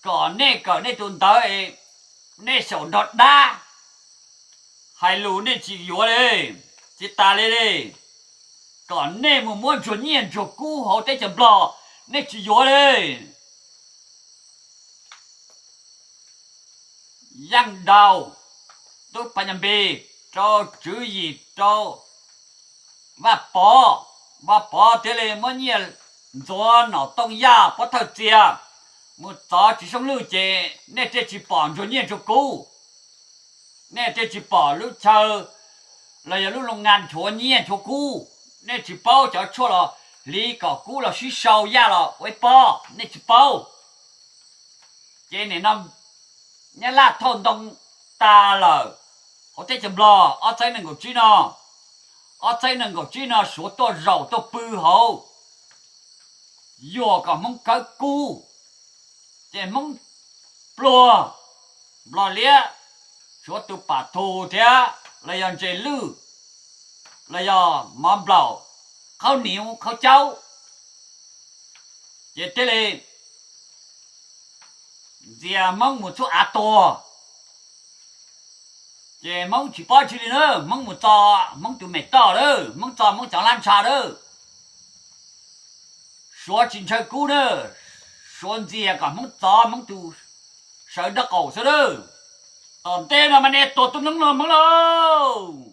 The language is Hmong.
kom nej kawm nej tus ntawv es nej xyaum nrog dab, hais lus nej tsis yuav li, tsis tas li li. Kom nej mus muab ntsuag nyiaj ntsuag kub hauv teb chaws Nplog, nej tsis yuav li. Yaj Dau, Tub Paj Nyaj Npis, rau Tswv Yim, rau Vaj Pov. Vaj Pov thiaj li muab nyiaj ntxuav Nom Tooj Yaj, Pov Thawj Txias, mus txov Tsis Soob Lwj ces nej thiaj tsis pom ntsuag nyiaj ntsuag kub. Nej thiaj tsis pom lub chaw los yog lub loo ngas nchuav nyiaj nchuav kub. Nej tsis paub cov tshuaj los hliv kom kub los sib sau yaj los ua ib pob, nej tsis paub. Ces nim no Nyab Laj thauj ntoo tas lawm, hauv teb chaws Nplog ob txhiab nees nkaum tsib no, ob txhiab nees nkaum tsib no Suav tuaj zaum tuaj pw hauv, yuam kom Hmoob khawb kub, ces Hmoob pluag, Nplog liab, Suav tus pam thum thiab los yog ntses lwj, los yog mov nplaum, qhaub niv, qhaub caub, ces thiaj li ntxias Hmoob mus txhub av tuag. Ces Hmoob tsis paub tsi li na, Hmoob mus txo Hmoob tus me toj lawm, Hmoob txo Hmoob cov lab ntsha lawm. Suav tsis ntshaw kub na, Suav ntxias kom Hmoob txov Hmoob tus sawv nraub qaum xwb lawm. Tom ntej no mas nej tuag tub neeb no Hmoob lauj.